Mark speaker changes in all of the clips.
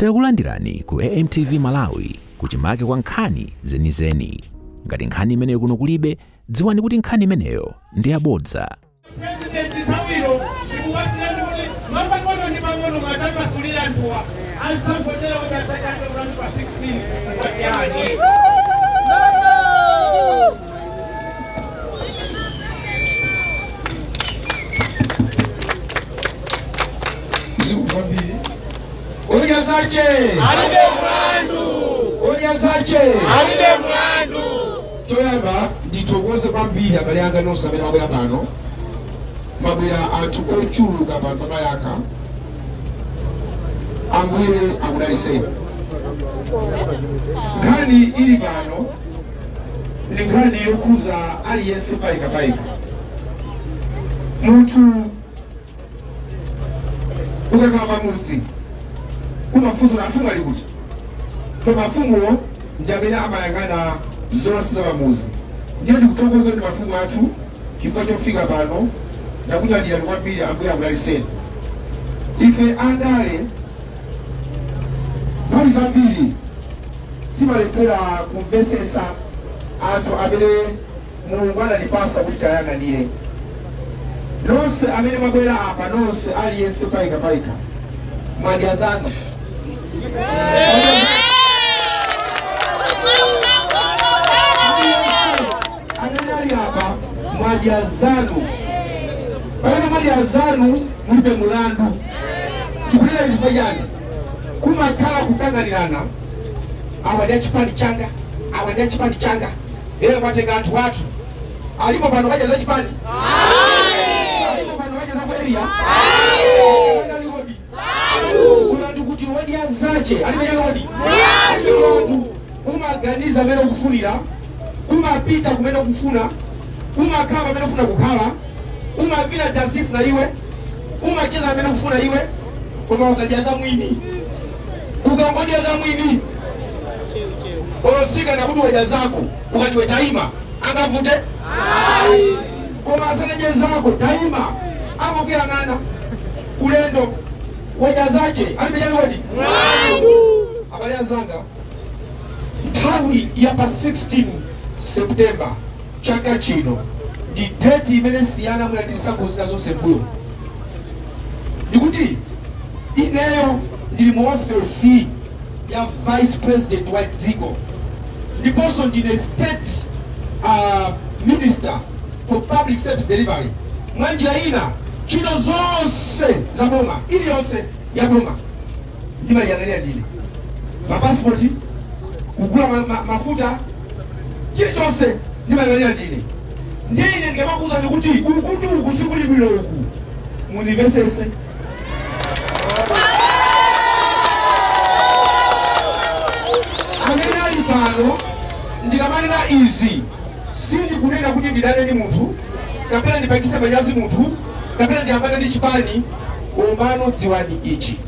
Speaker 1: Takulandirani ku AMTV Malawi kuchimake kwa nkhani zenizeni. Ngati nkhani imeneyo kuno kulibe, dziwani kuti nkhani imeneyo ndi yabodza.
Speaker 2: President, nthawiyo ndikupatsirani kuti mwapang'ono ndi pang'ono mwatamasulira anthuwa asavotera kuti asakate ulani pa 16 kwatiyani.
Speaker 3: Kwambiri Odya Zake
Speaker 2: Alibe mlandu.
Speaker 3: Odya Zake
Speaker 2: Alibe mlandu.
Speaker 3: Choyamba ndithokoze kwambiri abale anga nonse amene mabwera pano. Mabwera anthu ochuluka pano pamayaka. Ambuye akudalitseni. Nkhani ili pano ndi nkhani yokhuza aliyense payekapayeka. Munthu ukakhala pamudzi umafunsa afumu ali kuti, koma afumuwo ndi amene amayang'ana zonse za pamudzi. Ndiye ndikuthokoza ndi mafumu athu chifukwa chofika pano. Ndakunyadirani kwambiri, Ambuye akudalitseni. Ife andale nthawi zambiri timalephera kumvetsetsa anthu amene Mulungu anatipasa kuti tayang'anire. Nonse amene mwabwera apa, nonse aliyense payekapayeka, mwadya zanu. Amene ali apa, mwadya zanu. Pamene mwadya zanu, mulibe mulandu. Tikunena chifukwa chani? Kumakhala kukanganirana: awa ndi achipani changa, awa ndi achipani changa. Iye mwatenga anthu athu. Alipo pano kaja za chipani? Alipo pano kaja za ku area? Kuna ndikuti Odya Zake alibe kodi mulandu. Umaganiza amene ukufunira, umapita kumene ukufuna, umakhala pamene ukufuna kukhala, umavina dansi ufuna iwe, umacheza amene ukufuna iwe. Koma ukadya za mwini, ukangodya za mwini, olosika nakuti wadya zako, ukatiwe taima, angavute. Koma asanadye zako, taima, amakuyang'ana ulendo. Wadya Zake alibe chakodi. Abale azanga, nthawi ya pa 16 September chaka chino ndi date imene siyana mwina ndi zisankho zina zonse mbuyo. Ndikuti ineyo ndili mu ofesi ya vice president wa dziko, ndiponso ndine state minister for public service delivery. Mwa njira ina, ntchito zonse za boma, iliyonse ya boma, ndimayiyang'anira ndine. Mapasipoti, kugula mafuta, chilichonse ndimayang'anira ndine. Ndiye ine ndikamakuwuzani kuti ukuti uku sikuli bwino uku, mundimvesese. Amene ali pano, ndikamanena izi sindikunena kuti ndidane ndi munthu kapena ndipangise manyazi munthu kapena ndiyambane ndi chipani. Komano dziwani ichi: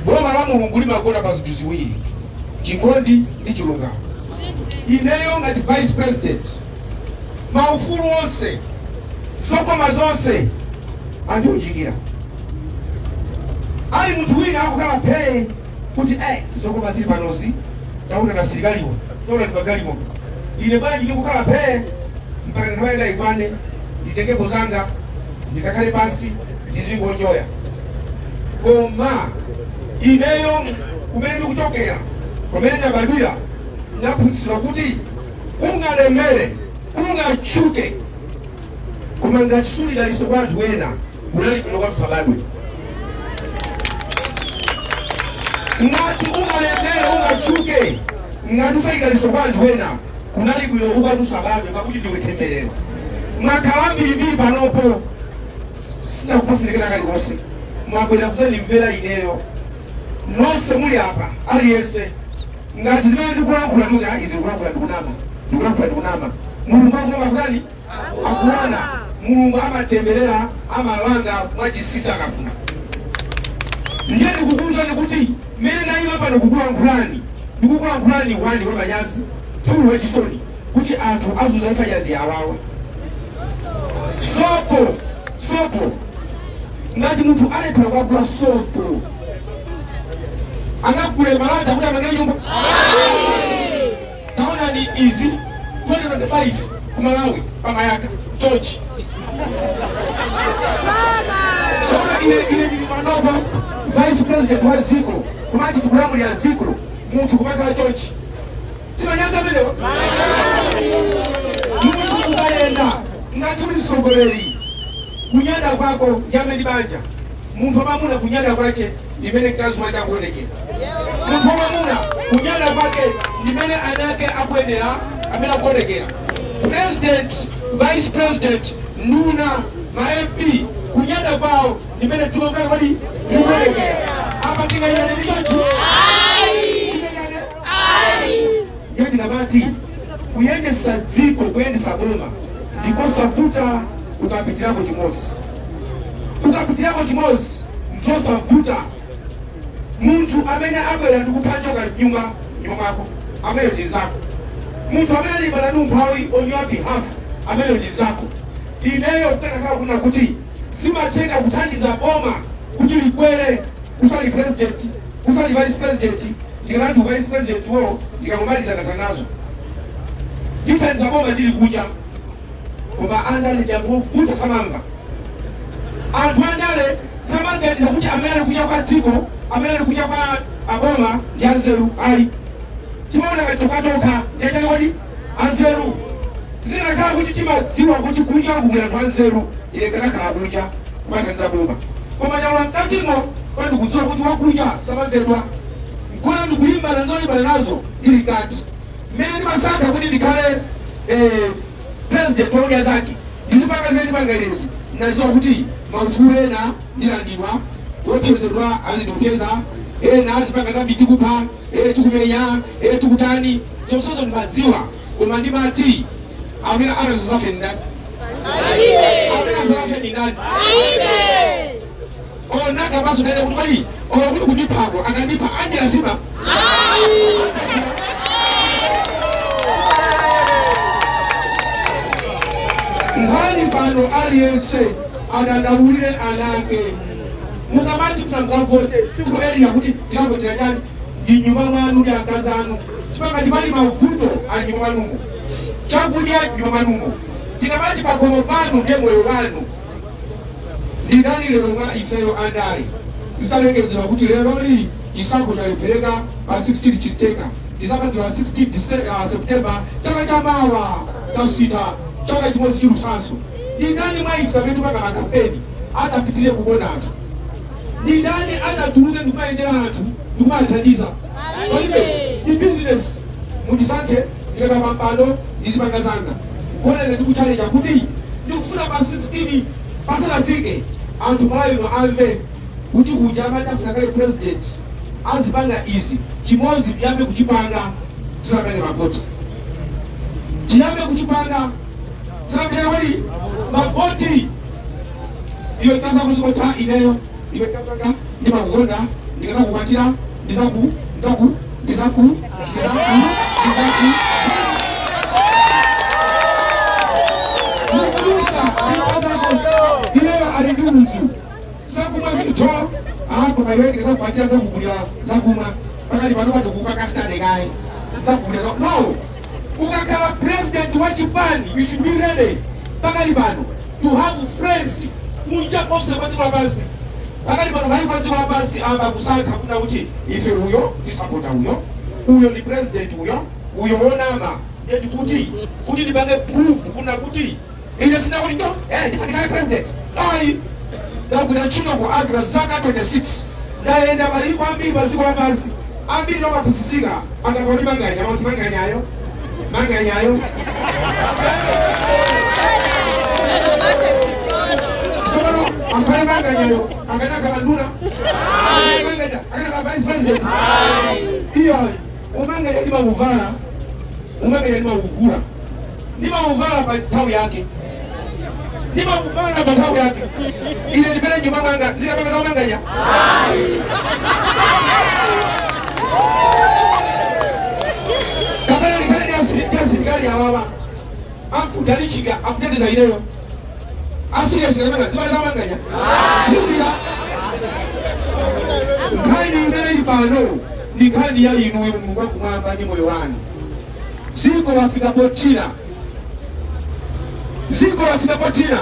Speaker 3: boma la Mulungu limagona pa zinthu ziwiri, chikondi ndi chilungamo. Ineyo ngati vice president, maufulu onse, zokoma zonse andiunjikira. Ali munthu wina akukhala phee kuti zokoma zili panozi, taona na asilikaliwo, taona ndi magalimoto, ine bwanji ndikukhala phee mpaka nthawi yanga ikwane, nditengepo zanga, ndikakhale pansi, ndizingonjoya? Koma ineyo kumene ndikuchokera, kumene ndabadwira, ndaphunzitsidwa kuti ungalemere, ungatchuke, koma ngati suli dalitso kwa anthu ena, kunali bwino kwathu sabadwe. Ngati ungalemere, ungatchuke, ngati usali dalitso kwa anthu ena, kunali bwino ukwatu sabadwe, pakuti ndiwe temberero. Mwakhala mbirimbiri panopo, sinakupatseni kalikonse. Mwabwera kudzandimvera ineyo. Nonse muli apa, aliyense, ngati zimene ndikulankhula ndikuti, "Ah, izi ndikulankhula ndikunama, ndikulankhula ndikunama," Mulungu akumva kutani? Akuona. Mulungu amatemberera, amalanga mwachinsinsi akafuna. Ndiye ndikukuwuzani kuti mmene ndayima pano kukulankhulani, ndikukulankhulani one, wa manyazi, two, wachisoni kuti anthu azuza ifa ndi awawa. Sopo, sopo, ngati munthu alephera kukagula sopo. Angagule malata kuti amange nyumba? Taonani izi, 2025 ku Malawi pamayaka chonchi. Sona ine ndili panopo vice president wa dziko, kumati tikulamulira dziko, munthu kumakhala chonchi, simanyaza amenewa? Munthu ukayenda ngati uli mtsogoleri, kunyada kwako ndiyamene banja. Munthu wamamuna kunyada kwake ndimene mkazi wake akuonekera. Munthu wamamuna kunyada kwake ndimene ana ake akuyenera amene akuonekera. President, vice president, nduna, ma MP, kunyada kwawo ndimene dziko kwake kodi likuonekera. Apa tingayane ndi chonchi? Ndiyo ndingamati kuyendesa dziko, kuyendesa boma ndikosavuta ukapitirako chimozi. Ukapitirako chimozi nzosavuta. Munthu amene abwera ndikupha njoka nyumba mwako, amene ndi nzako. Munthu amene alimbana ndi umphawi on your behalf, amene ndi nzako. Ineyo kukanakhala kuna kuti zimatheka kuthandiza boma kuti likwere usali president, usali vice president, ndikanati vice president wo ndikangomaliza ndakhala nazo, ndithandiza boma ndili kunja. Koma andale ndiyangovuta, samamva. Anthu andale samaganiza kuti amene ali kunja kwa dziko, amene ali kunja kwa aboma ndi anzeru ayi. Timaona katokatoka ndiyachani kodi anzeru. Zinakhala kuti timadziwa kuti kunja kuli anthu anzeru, ine kanakhala kunja kumathandiza boma. Koma chalowa mkatimo, ndikudziwa kuti wakunja samamvedwa, nkona ndikulimbana nzolimbana nazo ndili kati. Mmene ndimasankha kuti ndikhale president wa Odya Zake, ndizipanga zimene ndipanga ilezi, ndadziwa kuti maufulu ena ndilandidwa, wopezedwa azindiopeza, ena azipanga zambi, tikupha, tikumenya, tikutani, zonsezo ndimadziwa. Koma ndimati amene atazafe ndani? Amene azafe ndi ndani? Onaka maso ndene kuti kodi olo kuti kundiphako, akandipha anjira sima. Nkhani pano, aliyense adandaulire anake. Mukamati funa mukavote, sikuerera kuti tikavotera chani? Ndi nyumba mwanu ndi akazi anu. Chipangati pali mavuto ali nyumba mwanumo, chakudya nyumba mwanumo. Tikamati pakhomo panu ndiye moyo wanu. Ndidani lero mwa ifeyo andale zitalengezedwa kuti leroli chisankho chalephereka, pa 16 chisteka tizapangira 16 September chaka chamawa, tasita chaka chimodzi chilusanso, ndindani mwa ife amene tipanga makampeni atapitirire kukonda anthu? Ndindani atatuluke ndikumayendera anthu ndikumathandiza? Palibe. Ndi business, mutisankhe, ndikakhala pampando ndizipanga zanga. Kuona ine ndikuchallenge kuti ndikufuna pa 16 pasanafike, anthu Malawi ino amve kuti uja amati afuna kale president azipanga izi. Chimodzi tiyambe kuchipanga tisanapenge mavoti, tiyambe kuchipanga tisanapenge kodi mavoti. Iwe ndikazakuzikonda ineyo, iwe ndikazanga ndimakukonda, ndikazakukwatira ndizaku ndizaku ndizaku ndizaku ndizaku mukudusa ineyo ali ndi udzu zakumwa zito ako iwe ndikazakukwatira zakugulira zakumwa. Pakati pano patikupa kasitade kaye zakugulira no. Ukakhala president wa chipani, you should be ready pakali pano to have friends kunja konse kwa dziko lapansi. Pakali pano pali kwa dziko lapansi amba kusankha kuna kuti ife uyo tisapota uyo, uyo ndi president, uyo uyo wonama. Ndiye kuti ndipange proof kuna kuti ine sinakuti to ndifanikale president ayi. Ndagwira ntchito ku AGRA zaka 26, ndayenda mayiko ambiri pa dziko lapansi. Ambiri tomapusisika akapoti manganya mauti manganyayo manganyayo. Tsopano akhale manganyayo akanakhala nduna? Manganya akanakhala vice president? Iyo umanganya ndimauvala, umanganya ndimaugula, ndimauvala pa nthawi yake, ndimauvala pa nthawi yake. Ine ndipere nyumba mwanga zikapanga za umanganya. Kapena likhale ndi asilikali awawa afuti alichika akuteteza ineyo asirias kapena zimene zamanganya zikira. Nkhani imene ili pano ndi nkhani ya inuyo, Mulungu wakumwamba ndi moyo wanu. Dziko lafika pothina, dziko lafika pothina.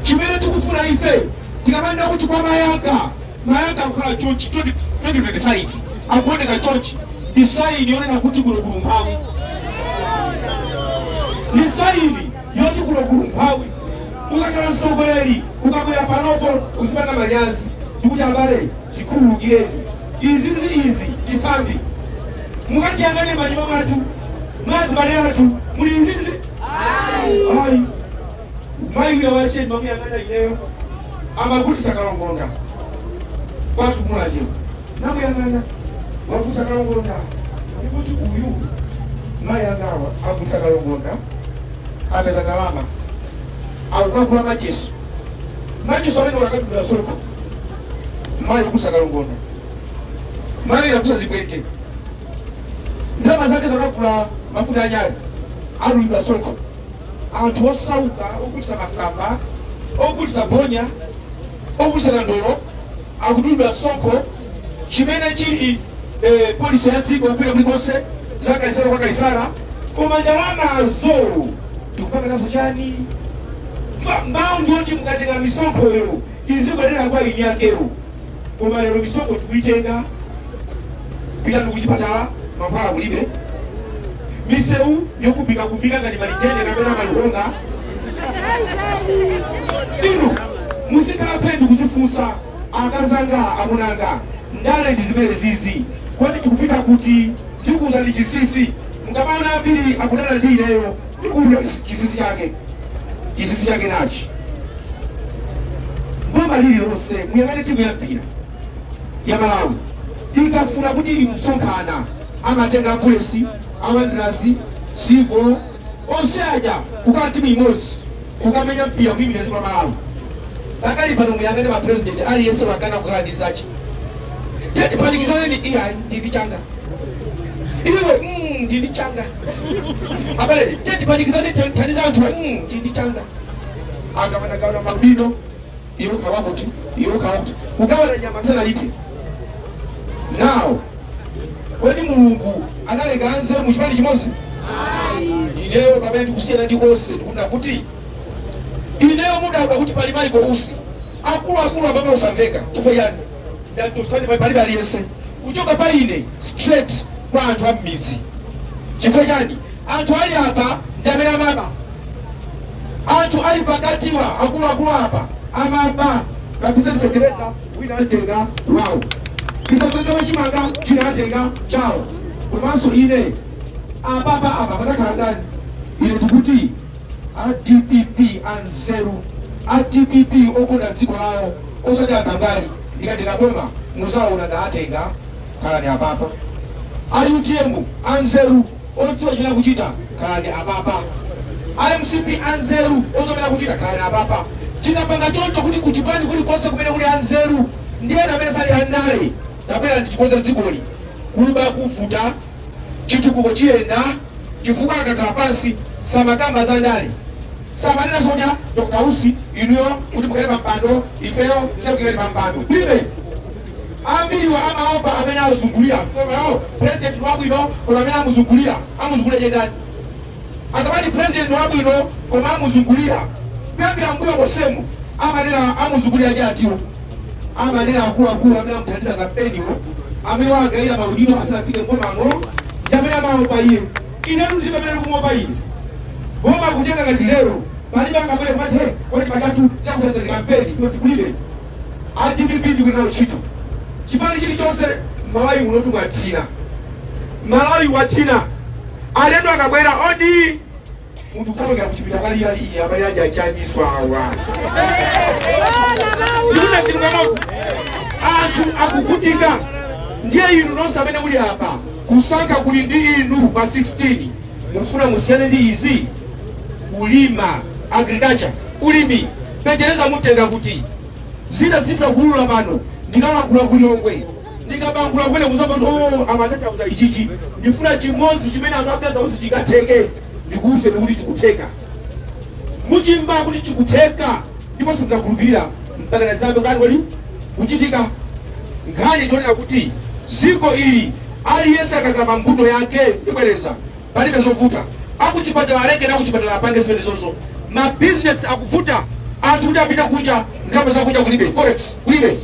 Speaker 3: Chimene tikufuna ife, tikamanda kuti kwa mayaka mayaka akukhala chonchi 2025, akuoneka chonchi, ndi sign yonena kuti kuno kuli umphawi, ndi sign yoti kuno kuli umphawi. Ukakhala mtsogoleri, ukabwera panopo uzipanga manyazi ndikuti, "Abale, chikhululukireni, izizi izi isambi." Mukatiyang'ane manyumba mwathu, mwazibale athu, muli izizi? Ayi. Mayi wina wacheni mamuyang'ana ineyo, amagulisa kalongonda kwathu Mulanje. Namuyang'ana wakusa kalongonda, ndikuti uyu mayi angawa akusa kalongonda, apeza ndalama, akukagula macheso. Macheso amene wakadula soko. Mayi kusa kalongonda, mayi akusa zipwete, ndalama zake zakagula mafuta anyali, adulidwa soko. Anthu osauka ogulisa masamba, ogulisa bonya, ogulisa nandolo akudulidwa soko, chimene chili policy ya dziko kupita kulikonse, za Kaisara kwa Kaisara. Koma ndalamazo tikupanga nazo chani? Mawu ndiyoti mukatenga misonkhoyo izibwerera kwa eni akewo. Koma lero misonkho tikuitenga, pitani kuchipatala, mankhwala kulibe, misewu yokubika kubika ngati malijende kapena malihonga. Inu muzikhala pendi kuzifunsa, akazanga, amunanga, ndale ndi zimene zizi, kodi tikupita kuti? Ndikuwuzani chinsinsi, mukamaona ambiri akudana ndi ineyo, ndikuwuza chinsinsi chake. Chinsinsi chake nachi: boma lililonse, muyang'ane timu ya mpira ya Malawi, ikafuna kuti imsonkhana, amatenga Bullets, a Wanderers, Civo, onse aja kukhala timu imodzi, kukamenya mpira kuyimira dziko la Malawi. Pakali pano muyang'ane mapresident, aliyense wakana kukhala ndi zache. Tetipanikizaneni, iya, ndili changa, iwe ndili changa, abale, tetipanikizane, thandiza anthu, ndili changa. Agawanagawana mabino, iwe ukhala kuti, iwe ukhala kuti, kugawana nyama sanalipe. Now, kodi Mulungu analenga anzeru mu chipani chimodzi? Ineyo pamene ndikusiyana ndi onse, ndikunena kuti ineyo mudabwa kuti pali Michael Usi, akuluakulu apapa usamveka. Chifukwa chani? Ndatusani, palibe aliyense kuchoka pa ine straight kwa anthu a m'mizi. Chifukwa chani? Anthu ali apa ndi amene amaba. Anthu ali pakatiwa, akuluakulu apa amaba. Kapisa fetereza, wina atenga wawo, kisapeza chimanga, china atenga chawo. Komanso ine apapa apa pazakhala ndani? Ine ndikuti a DPP anzeru, a DPP okonda dziko lawo, osati akangali, ndikatenga boma muzaona ndaatenga, khalani apapa. A UTM anzeru odziwa chimene akuchita, khalani apapa. A MCP anzeru ozomera kuchita, khalani apapa. Tikapanga choncho kuti kuchipani kulikonse kumene kuli anzeru ndi ena amene sali andale, tabwera ndichikonza dzikoli, kuba kufuta, chitukuko chiyenda. Chifukwa akakhala pansi samakamba za ndale, samanena sonya Dr Usi, inuyo kuti mukhale pampando, ifeyo tikhale pampando, kulibe. Ambiriwa amaopa amene azungulira. Oh, president wabwino, koma amene amuzungulira amuzungulira chendani? Akamati president wabwino koma amuzungulira, kuyambira mbuyo kosemu amanena amuzungulira chatiwo, amanena akuluakulu amene amuthandiza kampeniwo, amene wagayira maudindo asanafike mbomamo, ndi amene amaopa iye. Inetu ndi pamene ndikumopa ine. Boma kutenga ngati lero, palibe angabwere kumati, "He, kodi pachatu chakusenzani kampeni?" Kulibe. A DPP ndikuita ntchito chipani chilichonse. Malawi unotu mwathina, Malawi wathina. Alendo akabwera, odi munthu kuthamangira kuchipita kaliyali, iye abale aja achanyiswa awa. Ndikuti chilungamo, anthu akuvutika. Ndiye inu nonse amene muli apa, kusankha kuli ndi inu pa 16. Mufuna musiyane ndi izi? Kulima, agriculture, ulimi, fetereza mutenga kuti? Zina zifuna kulula pano, ndikalankhula kulilongwe, ndikabangula kumene kuzamba kuti oh, amatachauza ichichi. Ndifuna chimodzi chimene amagaza kuti chikatheke, ndikuwuzeni kuti chikutheka. Muchimba kuti chikutheka, ndipo simudzakhulupirira mpaka zambe kutani kodi kuchitika. Nkhani ndionera kuti dziko ili aliyense akakhala pa mbuto yake, ndibwereza, palibe zovuta. Akuchipatala aleke nakuchipatala apange zimene zozo. Mabizinesi akuvuta, anthu kuti apita kunja, ndalama zakunja kulibe, forex kulibe,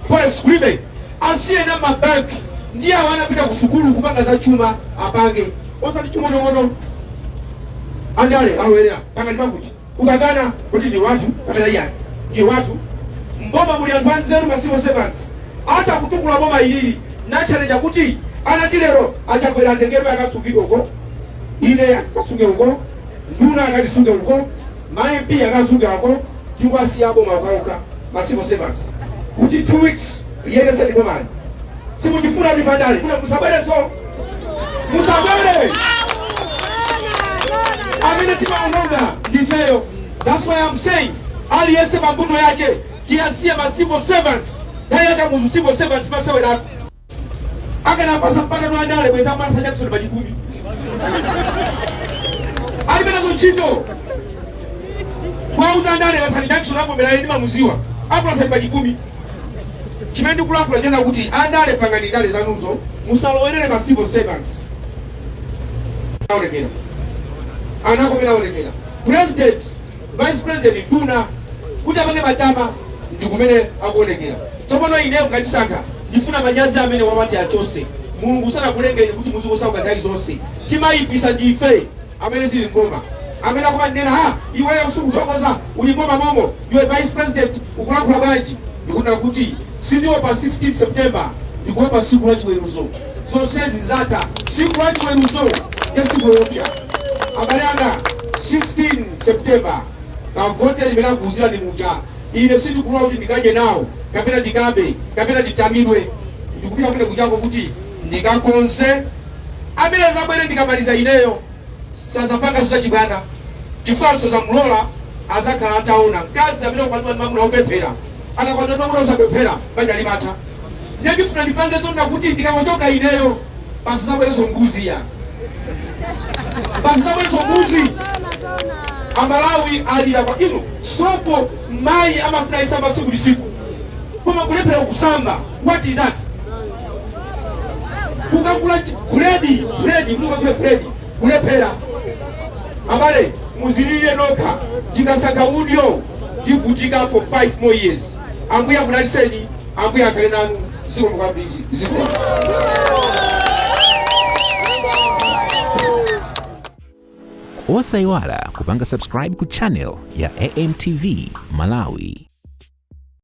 Speaker 3: forex kulibe. Asiye na mabanki, ndiye awo anapita ku sukulu kupanga za chuma apange, osati ching'onong'ono. Andale awerera panga ndipakuti ukakana kuti ndi wathu kapena iyani, ndi wathu. Mboma muli anthu anzeru, ma civil servants atha kutukula boma ilili. Nachaleja kuti anati lero achakwera atengedwe akasungidwe uko, ine akasunge uko, nduna akatisunge uko, ma MP akasunge uko, tikwasiya boma ukauka ma civil servants kuti 2 weeks liyendese bomali. Simuchifuna ndifandale, musabwereso, musabwere. Amene timaononga ndifeyo. That's why I'm saying aliyense pambuto yache, tiyasiye ma civil servants. Nthawi yakamuzu civil servants maseweratu akanapasa mpaka twandale bweza amasa Jackson pachikumi alibe nazo ntchito. Kwauza ndale lasani Jackson avomera, ine ndimamuziwa akulasani pachikumi. Chimene ndikulankhula chena kuti andale pangani ndale zanuzo, musalowerere ma civil servants. Aonekera anakomera, aonekera president, vice president, nduna kuti apange matama ndi kumene akuonekera. Tsopano ine mukatisankha, ndifuna manyazi amene wamati achose. Mulungu sanakulengeni kuti muzikosauka nthawi zonse. Timayipisa ndife amene tili mboma, amene akumanena, "Ha, iweyo sikuthokoza, uli mboma momo, iwe vice president ukulankhula bwanji?" Ndikunena kuti sindiwo pa 16 September, ndikuopa tsiku la chiweruzo. Zonsezi zatha, tsiku la chiweruzo ya tsiku lopya. Abale anga, 16 September kavote limene akuuzira ndi muja. Ine sindikulola kuti ndikadye nawo kapena ndikabe kapena nditamidwe. Ndikupita kumene kuchako kuti ndikakonze. Amene azabwere ndikamaliza ineyo sazapanga zachibwana, chifukwa sozamulola, azakhala ataona. Mkazi amene ukwatiwa ndi mwamuna wopemphera, akakwatiwa ndi mwamuna osapemphera, banja limatha. Ndiye ndifuna ndipange zonena kuti ndikangochoka ineyo pasazabwereso mbuzi ya pasazabwereso mbuzi. Amalawi alira kwa inu. Sopo mayi amafuna isamba siku ndi siku, koma kulephera kusamba. What is that? Kukagula buledi, buledi, kuti ukagule buledi kulephera. Abale, muzilire nokha. Tikasankha udyo tivutika for 5 more years. Ambuye akudalitseni, Ambuye akhale nanu. Zikomo kwambiri, zikomo.
Speaker 1: Osayiwala kupanga subscribe ku channel ya AMTV Malawi.